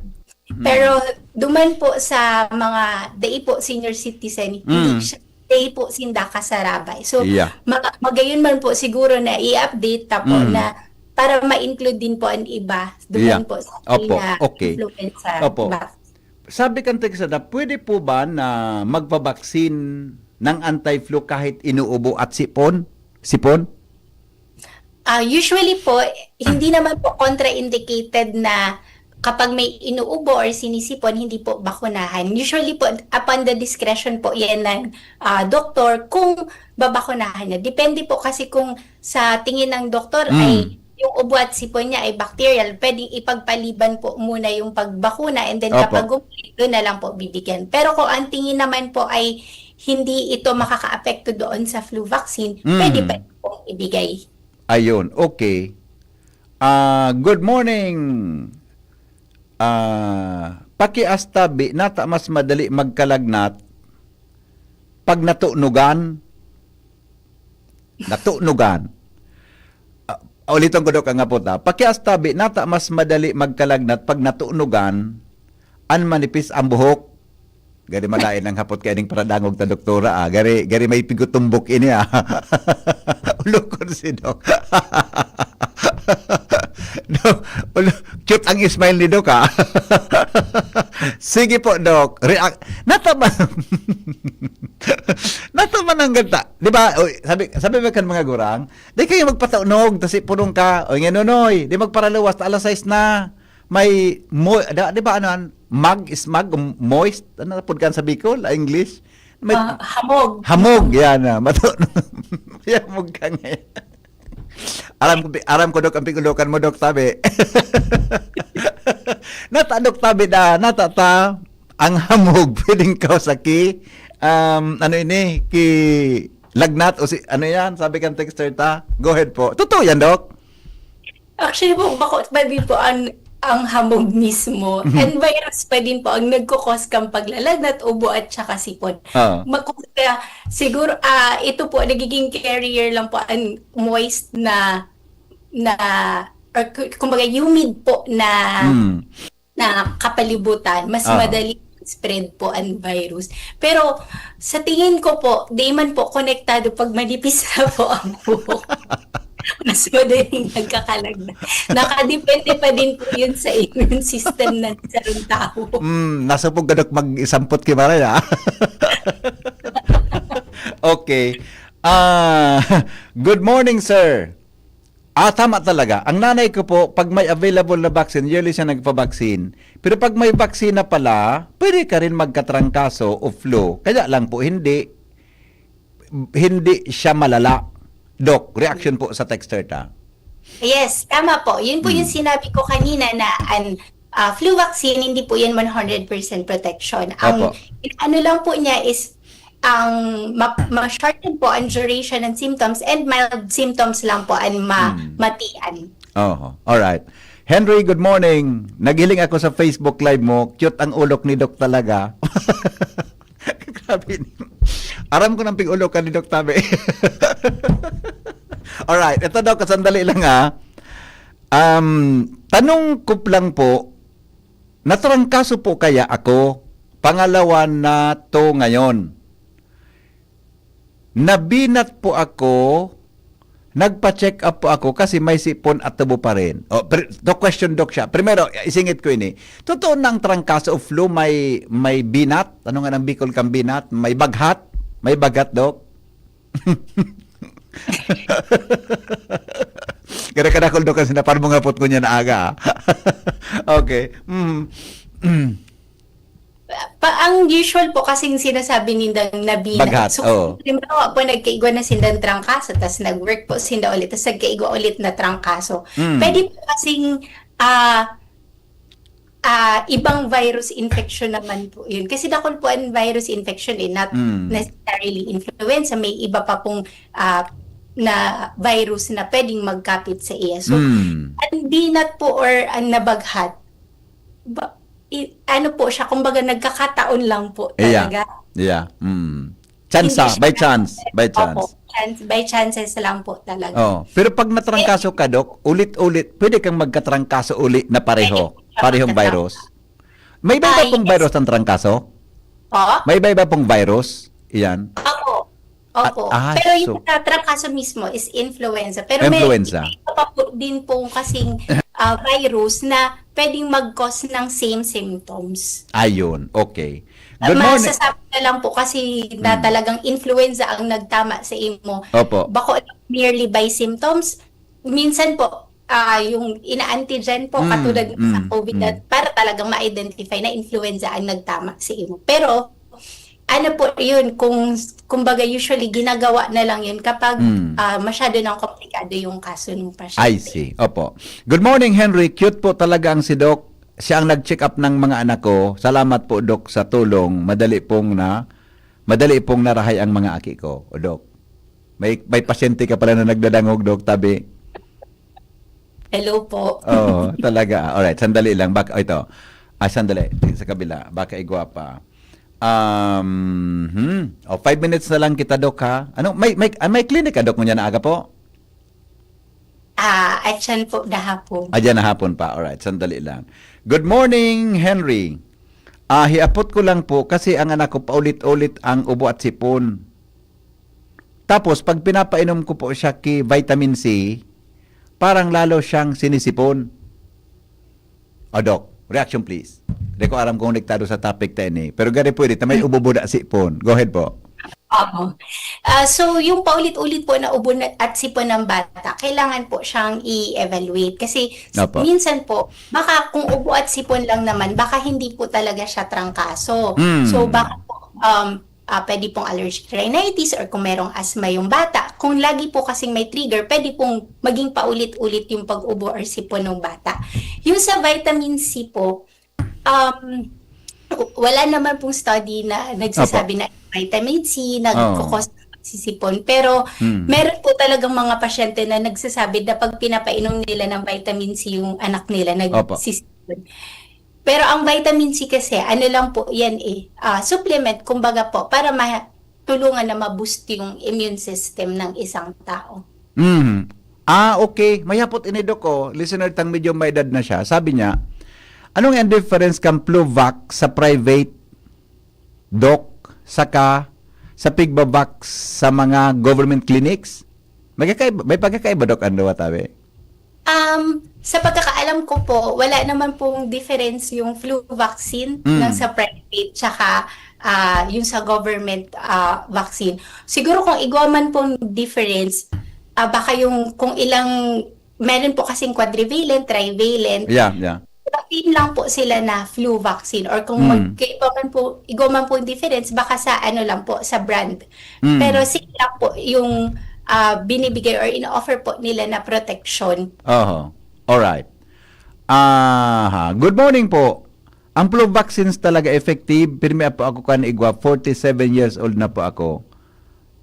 Mm. Pero duman po sa mga dai po senior citizen, hindi Mm. siya, dai po sinda kasarabay. So, Yeah. ma-, magayon man po siguro na i-update ta po Mm. na para ma-include din po ang iba duman Yeah. po sa Opo, na okay. influenza Opo. vaccine. Sabi kan text na, pwede po ba na magpabaksin ng anti-flu kahit inuubo at sipon? Sipon? Ah, usually po, hindi naman po contraindicated na kapag may inuubo or sinisipon, hindi po bakunahan. Usually po, upon the discretion po yan ng ah, doktor kung babakunahan niya. Depende po kasi kung sa tingin ng doktor Mm. ay yung ubo at sipon niya ay bacterial, pwedeng ipagpaliban po muna yung pagbakuna and then Opo. kapag gumaling, doon na lang po bibigyan. Pero kung ang tingin naman po ay hindi ito makakaapekto doon sa flu vaccine, Mm. pwede pa pong ibigay. Ayun, okay. Ah, good morning. Ah, pakiasta bi nata mas madali magkalagnat pag natunugan. Natunugan. Ah, uliton ko, Dok, ang hapot, ha. Pakiasta bi nata mas madali magkalagnat pag natunugan an manipis ang buhok. Gari malain ang hapot kay ning paradangog ta doktora, ah. Gari, gari may pigutumbok ini, ah. Ulokon si Doc. Doc, ulo, cute ang smile ni Doc, ah. Sige po, Doc. React. Nataman. Nataman ang ganda. Di ba? Uy, sabi, sabi ba kan mga gurang, di kayo magpataunog, tasi punong ka. O, nga, Nonoy, di magparaluwas, ta alas sais na. May mo, da, di ba ano, an-, mag, smog, moist, ano na pud kan sa Bicol, ah, English? May, Ah, hamog. Hamog, yan na. Mato, hamog ka ngayon. Aram ko, aram ko, Dok, ang pigulokan mo, Dok, sabi. Nata, Dok, sabi da, nata ta, ang hamog, pwedeng ka sa ki, um, ano ini, ki, lagnat o si, ano yan, sabi kan texter ta. Go ahead po. Totoo yan, Dok? Actually po, bako pwede po ang, ang hamog mismo. Mhm. And virus pa din po ang nagkukos kang paglalagnat, ubo at saka sipon. Ah. Maku- kaya siguro, ah, ito po, nagiging carrier lang po ang moist na, na, or ku- kumbaga humid po na, Hmm. na kapalibutan. Mas Ah. madali spread po ang virus. Pero sa tingin ko po, di man po konektado pag manipis na po ang buhok. Mas madaling nagkakalagnat. Nakadepende pa din po yun sa immune system ng sarong tao. Mm, nasupog ka, Dok, mag-isampot ki Maray, ah. Okay. Ah, good morning, sir. Ah, tama talaga. Ang nanay ko po, pag may available na vaccine, yearly siya nagpa-vaccine. Pero pag may vaccine na pala, pwede ka rin magkatrangkaso o flu. Kaya lang po, hindi, hindi siya malala. Doc, reaction po sa texter ta. Yes, tama po. Yun po yung Mm. sinabi ko kanina na ang ah, flu vaccine, hindi po yan one hundred percent protection. Ang Opo. ano lang po niya is ang ma- ma-shorten po ang duration ng symptoms and mild symptoms lang po ang ma- Mm. matian. Oho. Alright. Henry, good morning. Naghiling ako sa Facebook Live mo. Cute ang ulok ni Doc talaga. Grabe ni. Aram ko nang pig-ulokan ni Doc Tabe. Alright. Ito daw, kasandali lang ha. Um, tanong ko lang po, natrangkaso po kaya ako? Pangalawa na to ngayon. Nabinat po ako, nagpa-check up po ako kasi may sipon at tubo pa rin. Oh, pre- the question, Doc, siya. Primero, isingit ko ini. Totoo na ang trangkaso o flu may, may binat? Ano nga ng Bicol kang binat? May baghat? May baghat, Doc? Kaya kadakol, Doc, kasi napar mo nga pot ko niya na aga, ah. Okay. Mm. Mm. Pa, ang usual po kasing sinasabi nindang nabinat. Baghat, So, oo. halimbawa po, nagkaigwa na sindang trangkaso, tas nag-work po sinda ulit, tas nagkaigwa ulit na trangkaso. Mm. Pwede po kasing ah, ah, ibang virus infection naman po yun. Kasi dakul po ang virus infection eh, not Mm. necessarily influenza. May iba pa pong ah, na virus na pwedeng magkapit sa iya. So, Mm. ang binat po or ang nabaghat, ba, i- ano po siya, kumbaga nagkakataon lang po Yeah. talaga. Yeah. Mm. Chance, Hindi ah, siya by chance, by chance. Opo, chance, by chances lang po talaga. Oh, pero pag natrangkaso ka, Doc, ulit-ulit, pwede kang magkatrangkaso uli na pareho, Pwede siya parehong magkatrangkaso. virus. May iba Ah, pong yes. virus ang trangkaso? Po? May iba-iba pong virus? Iyan. Opo. Ah, ah, Pero yung so- sa trangkaso mismo is influenza. Pero Influenza. may iba pa po din pong kasing ah, virus na pwedeng mag-cause ng same symptoms. Ayun, okay. Good morning. Masasabi na lang po kasi na Hmm. talagang influenza ang nagtama sa imo. Opo. Bako merely by symptoms, minsan po, ah, yung ina-antigen po, Mm, katulad ng sa mm, COVID na mm. para talagang ma-identify na influenza ang nagtama sa imo. Pero, ano po yun, kung, kumbaga usually ginagawa na lang yun kapag Mm. ah, masyado nang komplikado yung kaso ng pasyente. I see. Opo. Good morning, Henry. Cute po talaga ang si Doc. Siya ang nag-check up ng mga anak ko. Salamat po, Doc, sa tulong. Madali pong na madali pong narahay ang mga aki ko, o Doc. May may pasyente ka pala na nagdadangog, Doc, tabi. Hello po. Oo, talaga. Alright, sandali lang. Baka, ito. Ah, sandali. Sa kabila. Baka igwa pa. Um, hmm. O, five minutes na lang kita, Doc, ha? Ano, may, may, ah, may clinic ka, Doc, ngunyan na aga po? Ah, atyan po, dahapon. Ah, dyan na hapon pa. Alright, sandali lang. Good morning, Henry. Ah, hiapot ko lang po kasi ang anak ko paulit-ulit ang ubo at sipon. Tapos, pag pinapainom ko po siya ki vitamin C, parang lalo siyang sinisipon. O, Doc, reaction please. Di ko aram kung konektado sa topic ta ini. Pero gari pwede ta may ubo buda sipon. Go ahead po. Oo. Ah, so, yung paulit-ulit po na ubo na, at sipon ng bata, kailangan po siyang i-evaluate. Kasi s- Opo. minsan po, baka kung ubo at sipon lang naman, baka hindi po talaga siya trangkaso. Mm. So, baka po, um, ah, pwede pong allergic rhinitis or kung merong asthma yung bata. Kung lagi po kasing may trigger, pwede pong maging paulit-ulit yung pag-ubo or sipon ng bata. Yung sa vitamin C po, um, wala naman pong study na nagsasabi na vitamin C, nagkakos sisipon. Pero Hmm. meron po talagang mga pasyente na nagsasabi na pag pinapainom nila ng vitamin C yung anak nila, Opo. nagsisipon. Pero ang vitamin C kasi, ano lang po yan eh, ah, supplement, kumbaga po, para ma tulungan na ma-boost yung immune system ng isang tao. Mhm. Ah, okay. Mayapot ini, Doc, oh. Listener tang medyo may edad na siya. Sabi niya, "Anong ang difference kan Fluvax sa private, Doc, saka sa Pigvavax sa mga government clinics?" May kakaiba, may pagkakaiba, Doc, ang duwa, tabi? Um, sa pagkakaalam ko po, wala naman pong difference yung flu vaccine Mm. ng sa private tsaka ah, yung sa government ah, vaccine. Siguro kung igwa man pong difference, ah, baka yung kung ilang, meron po kasing quadrivalent, trivalent, Yeah, yeah. same lang po sila na flu vaccine or kung Mm. magkaiba man po, igwa man pong difference, baka sa ano lang po, sa brand. Mm. Pero same lang po yung ah, binibigay or in-offer po nila na protection. Oho. Alright. Aha. Good morning po. Ang flu vaccines talaga effective. Pirmi po ako kan igwa, forty-seven years old na po ako.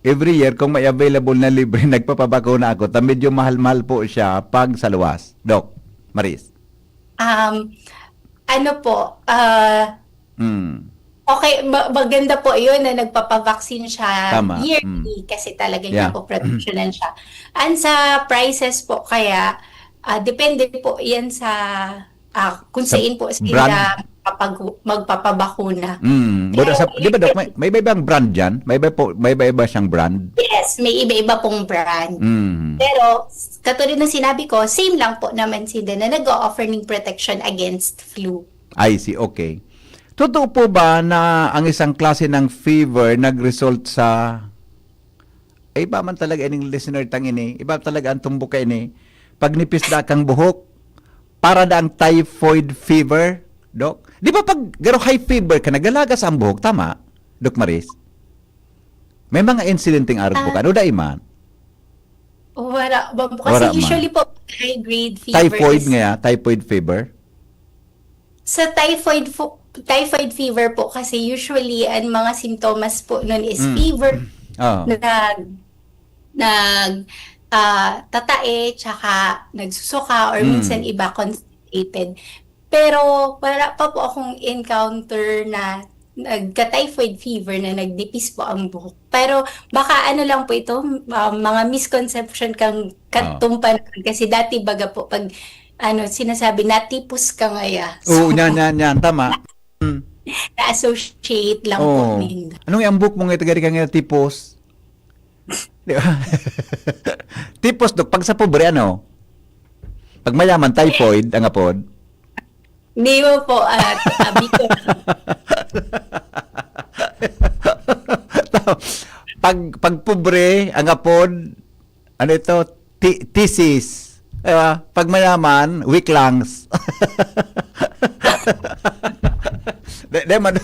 Every year, kung may available na libre, nagpapabakuna ako. Ta medyo mahal-mahal po siya pag sa luwas. Doc, Maris. Um, ano po, ah, Mm. okay, ma- maganda po yun na nagpapavaccine siya Tama. yearly kasi talaga Yeah. niya po protection siya. And sa prices po kaya, ah, depende po yan sa ah, kung Sa saan po brand? sila magpapag- magpapabakuna. Mm. But Pero sa, di ba, Doc, yun- may, may iba-ibang brand dyan? May iba po, may iba-iba siyang brand. Yes, may iba-iba pong brand. Mm. Pero, katulad ng sinabi ko, same lang po naman sila na nag-o-offer ng protection against flu. I see, okay. Totoo po ba na ang isang klase ng fever nag-result sa, ay, iba man talaga ining listener tang ini, iba talaga ang tumbok ka ini, pag nipis da kang buhok, para da ang typhoid fever, Doc? Di ba pag garo high fever ka, nagalagas ang buhok, tama, Doc Maris? May mga insidenteng arog Ah. bukan, o dai man? Wala ba po? Wala Kasi man. Usually po, high grade fever Typhoid is nga, typhoid fever? Sa typhoid fo- typhoid fever po kasi usually ang mga simptomas po nun is Mm. fever, Oo. nag nag ah, tatae, tsaka nagsusuka, or Mm. minsan iba constipated. Pero wala pa po akong encounter na nagka-typhoid fever na nagdipis po ang buhok. Pero baka ano lang po ito, um, mga misconception kang Ah. katumpan kasi dati baga po pag ano sinasabi natipos ka ngaya. Oo, yan, yan, yan. Tama. Mm. Na-associate lang po Oo. ninda. Anong yung buhok mo nga itagari ka nga tipos? Di ba? Tipos, Dok, pag sa pobre, ano? Pag mayaman, typhoid, ang apod. Hindi mo po, ah, sabi ko. Pag, pag pobre, ang apod, ano ito? Ti- thesis. Diba? Pag mayaman, weak lungs. Di, di, mad-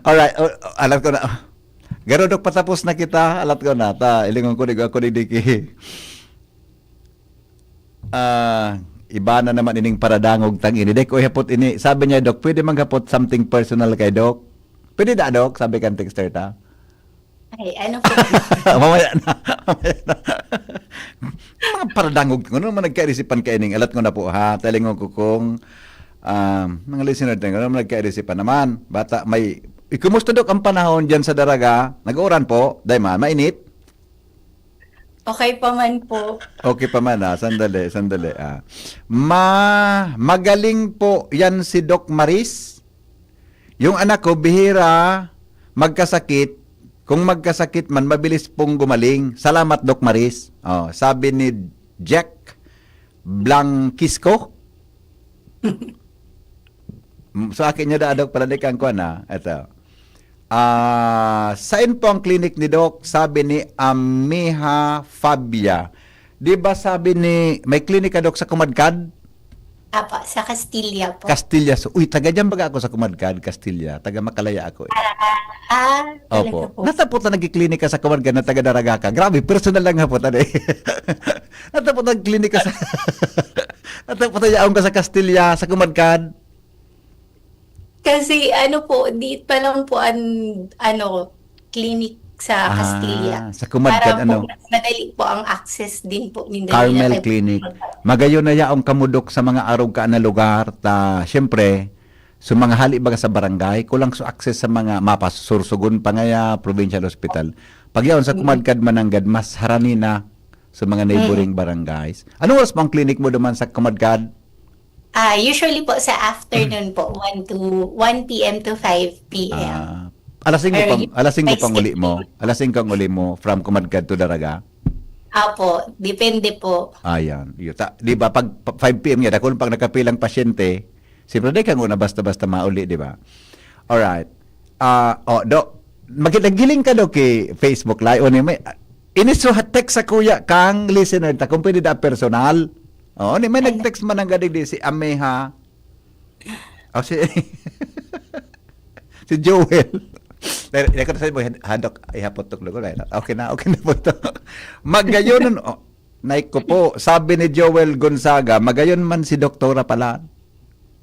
Alright, o, alam ko na. Garo, Dok, patapos na kita. Alat ko na. Ta, ilingon ko, di ko, ako, di, di, ki-, ah, iba na naman ining paradangog tang ini. Dek, oy, hapot ini. Sabi niya, "Dok, pwede maghapot something personal kay Dok?" "Pwede da, Dok?" sabi kan texter ta. Ay, ano po? Mamaya na. Mamaya na. Mga paradangog, ano naman nagkairisipan kaining? Alat ko na po, ha? Talingon ko kung, ah, mga listener din, ano naman nagkairisipan naman? Bata, may, ikumusta, Dok, ang panahon dyan sa Daraga? Nag-uuran po? Dahil man, mainit? Okay pa man po. Okay pa man, ah. Sandali, sandali, ah. Ma-, magaling po yan si Doc Maris. Yung anak ko, bihira magkasakit. Kung magkasakit man, mabilis pong gumaling. Salamat, Doc Maris. Oh, sabi ni Jack Blanquisco. Mm, so, akin niya da, Doc, pala di kang kuwan, ah. Ito. Ah, sain po ang clinic ni Doc? Sabi ni Amiha Fabia. Di ba sabi ni, may klinik ka, Doc, sa Kumadkad? Apo, sa Castilla po. Castilla. So, uy, taga dyan baga ako sa Kumadkad, Castilla. Taga Makalaya ako eh. Ah, ah, talaga Opo. po. Natapot na nagkiklinik ka sa Kumadkad na taga Daraga ka. Grabe, personal lang hapot, ano eh. Natapot na nagklinik ka sa... Natapot na yaon ka sa Castilla, sa Kumadkad. Kasi ano po, di pa lang po an, ano, clinic sa Ah, Castilla. sa Kumadkad, Para po ano? mas madali po ang access din po ninda Carmel nila kay Clinic. Magayon na yaong kamudok sa mga arog ka na lugar, ta, siyempre, so mga hali baga sa barangay, kulang so access sa mga mapasursugon pa ngaya, provincial hospital. Pag yaon sa Mm. Kumadkad, Mananggad, mas harani na sa mga neighboring Mm. barangays. Anong oras po ang clinic mo duman sa Kumadkad? Ah, usually po sa afternoon po, one to, one P M to five P M. Ah, alas singko Pero pang, yun, alas singko pang uli mo? Alas singko ang uli mo from Kumadkad to Daraga? Apo, depende po. Ayan. Yun. Ta-, di ba, pag pa-, five P M nga, dakul pang nakapilang pasyente, siyempre, di ka muna basta-basta mauli, di ba? Alright. Ah, oh, Doc, mag-, naghiling ka, Doc, ki Facebook Live. O, ni, may, ini, so, ha-, text sa kuya kang listener ta, kung pwede da personal. Oo, ni, may Ay, nag-text man ang gadig di, si Ameha. O, si, si Joel. Dahil, dahil ko na sabi mo, hadok, ihapot tok lugo, dahil, okay na, okay na po to. Magayon, oh, Nay ko po, sabi ni Joel Gonzaga, magayon man si Doktora pala.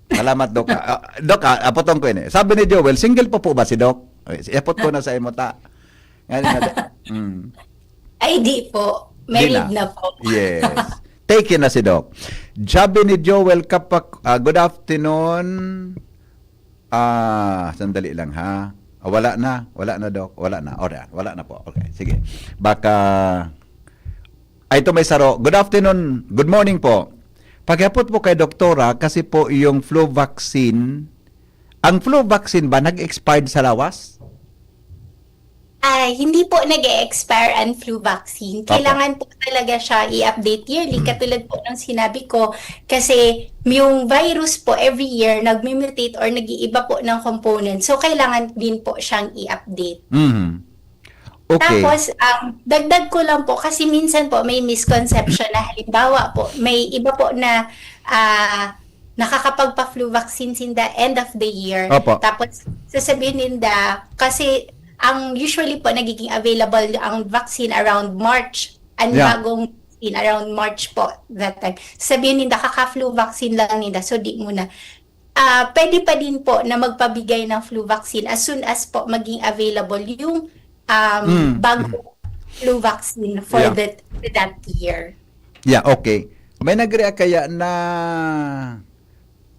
Salamat, Doc. Ah, ah, Doc, ah, apotong ko ini. Sabi ni Joel, single pa po ba si Doc? Ay, si-, apot ko na sa imo ta. Ngayon na, mm. Ay, di po. Di Married na. na po. Yes. Taken na si Doc. Sabi ni Joel, kapak-, ah, good afternoon. Ah, sandali lang, ha. Ah, wala na. Wala na, Doc. Wala na. O, yan. Wala na po. Okay, sige. Baka, ay, ito may saro. Good afternoon. Good morning po. Pakiapot po kay Doktora kasi po yung flu vaccine, ang flu vaccine ba nag-expired sa lawas? Ah, hindi po nag-e-expire ang flu vaccine. Opo. Kailangan po talaga siya i-update yearly, Mm. katulad po ng sinabi ko, kasi yung virus po every year nagmi-mutate or nag-iiba po ng component. So, kailangan din po siyang i-update. Mhm. Okay. Tapos, um, dagdag ko lang po, kasi minsan po may misconception na halimbawa po, may iba po na, ah, nakakapagpa-flu vaccine sinda end of the year. Opo. Tapos, sasabihin ninda, kasi ang usually po nagiging available ang vaccine around March. Ang Yeah. bagong vaccine around March po, that time. Sabihin ninda, kaka-flu vaccine lang ninda, so di muna. Ah, pwede pa din po na magpabigay ng flu vaccine as soon as po maging available yung, um, Mm. bagong flu vaccine for Yeah. that, for that year. Yeah, okay. May nag-react kaya na,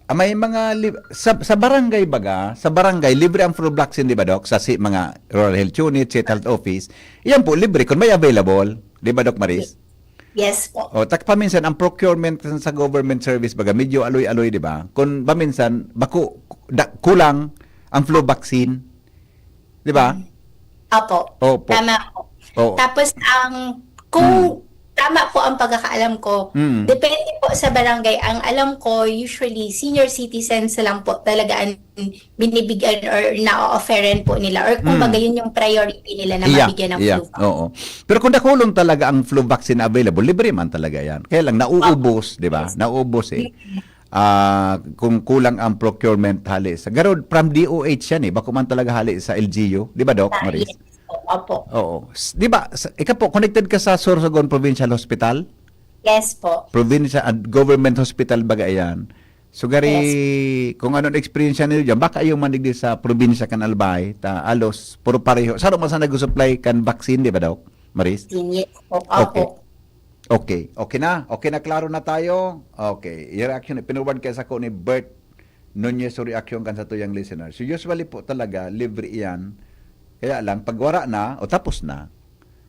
ah, may mga li-, sa, sa barangay baga, sa barangay, libre ang flu vaccine, di ba, Doc? Sa si-, mga rural health unit, state health office, yan po, libre kung may available. Di ba, Doc Maris? Yes po. O, tak paminsan, ang procurement sa government service, baga, medyo aloy-aloy, di ba? Kung paminsan, bako, da-, kulang ang flu vaccine. Di ba? Mm. Opo. Opo. Tama po. Oo. Tapos, ang, kung Mm. tama po ang pagkakaalam ko. Mm. Depende po sa barangay. Ang alam ko, usually, senior citizens lang po talaga ang binibigyan or na-offeran po nila. Or kumbaga, Mm. yun yung priority nila na Iya, mabigyan ng iya. flu vaccine. Oo. Pero kung dakulon talaga ang flu vaccine available, libre man talaga yan. Kaya lang, nauubos, di ba? Yes. Nauubos eh. Mm. Ah, kung kulang ang procurement hali sa... Garod, from D O H yan eh. Bako man talaga hali sa L G U. Di ba, Doc Ah, Maris? yes. Opo. Oo. S- Di ba, sa, ikaw po, connected ka sa Sorsogon Provincial Hospital? Yes po. Provincial and government hospital baga yan. So, gari, kung anong experience niyo dyan, baka yung manigdi sa probinsya kan Albay, ta, alos, puro pareho. Saro man sa nag-supply kan vaccine, di ba, Doc Maris? Yes po. Okay. Opo. Okay. Okay na? Okay na, klaro na tayo? Okay. Yung reaction, pinurward kaya sa ko ni Bert Nunez yung reaction kan sa tuyang listeners. So, usually po talaga, libre iyan. Kaya lang, pag wara na, o tapos na,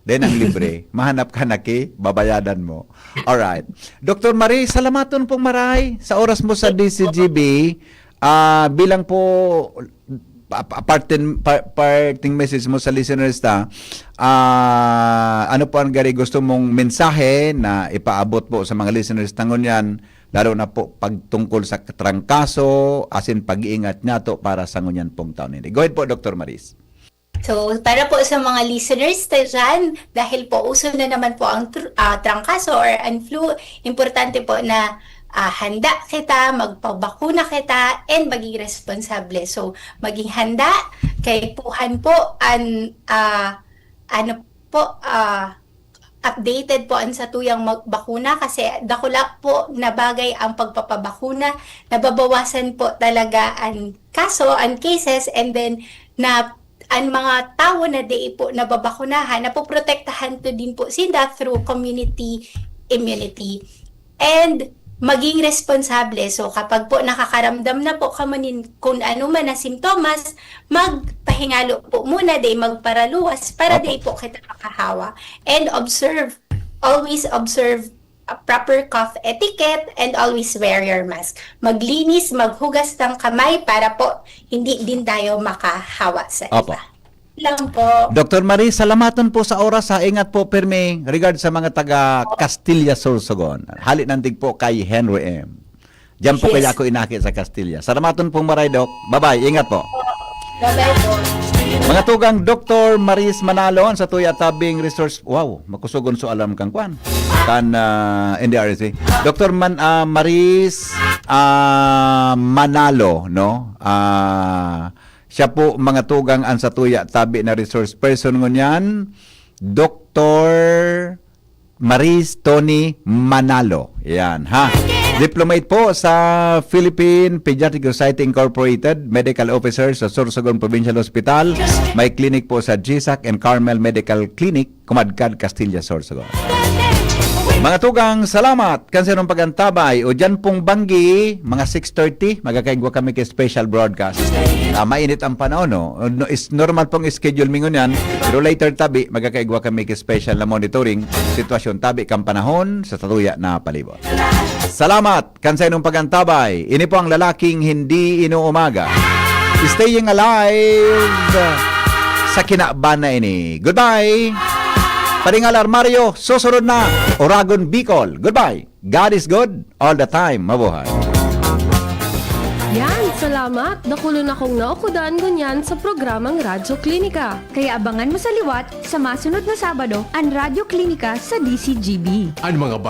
then ang libre, mahanap ka na ki, babayadan mo. Alright. Doktor Marie, salamaton pong maray sa oras mo sa D C G B. Ah, bilang po, pa- pa- parting, pa- parting message mo sa listeners ta, ah, ano po ang gari gusto mong mensahe na ipaabot po sa mga listeners ta ngunyan, lalo na po pagtungkol sa trangkaso, asin pag-iingat niyato para sa ngunyan pong taon ini. Go ahead po, Doktor Maris. So, para po sa mga listeners ta dyan, dahil po uso na naman po ang tr- ah, trangkaso or ang flu, importante po na ah, handa kita, magpabakuna kita, and maging responsable. So, maging handa, kaipuhan po an ah, ano po, ah, updated po an satuyang mag- bakuna kasi dakula po na bagay ang pagpapabakuna, nababawasan po talaga an kaso, an cases, and then na an mga tawo na dai po nababakunahan, napoprotektahan to din po sinda through community immunity. And maging responsable. So, kapag po nakakaramdam na po kamo nin kung ano man na simptomas, magpahingalo po muna, dai magparaluwas para Opo. Dai po kita makahawa. And observe, always observe a proper cough etiquette and always wear your mask. Maglinis, maghugas ng kamay para po hindi din tayo makahawa sa Opo. iba. Lang po. Doktor Marie, salamaton po sa oras ha. Ingat po, pirmi. Regard sa mga taga Castilla, Sorsogon. Hali nandig po kay Henry M. Diyan po Yes. Kaya ako inaki sa Castilla. Salamaton pong maray, Doc. Bye-bye. Ingat po. Bye-bye po. Mga tugang, Doktor Maris Manalo, an satuya tabing resource. Wow, makusugon so alam kang kwan. Kan ah, N D R S A. Doktor Man, ah, Maris ah, Manalo, no? Ah, siya po, mga tugang, an satuya tabi na resource person ngunyan, Doktor Maris Tony Manalo. Yan, ha? Diplomate po sa Philippine Pediatric Society Incorporated, medical officer sa Sorsogon Provincial Hospital. May clinic po sa G S A C and Carmel Medical Clinic, Kumadkad, Castilla, Sorsogon. Mga tugang, salamat kan sa inyong pag-antabay. O dyan pong banggi, mga six thirty, magkakaigwa kami kay special broadcast. Ah, mainit ang panahon, no? No, is normal pong schedule mi ngunyan, pero later tabi, magkakaigwa kami kay special na monitoring sitwasyon tabi kang panahon sa satuya na palibot. Salamat kan sa inyong pag-antabay. Ini po ang lalaking hindi inuumaga. Staying alive sa kinaban na ini. Goodbye! Paringal Armario, susunod na Oragon Bicol. Goodbye! God is good all the time. Mabuhay! Yan, salamat. Dakulon akong naukudan ngunyan sa programang Radyo Klinika. Kaya abangan mo sa liwat sa masunod na Sabado an Radyo Klinika sa D C G B. An mga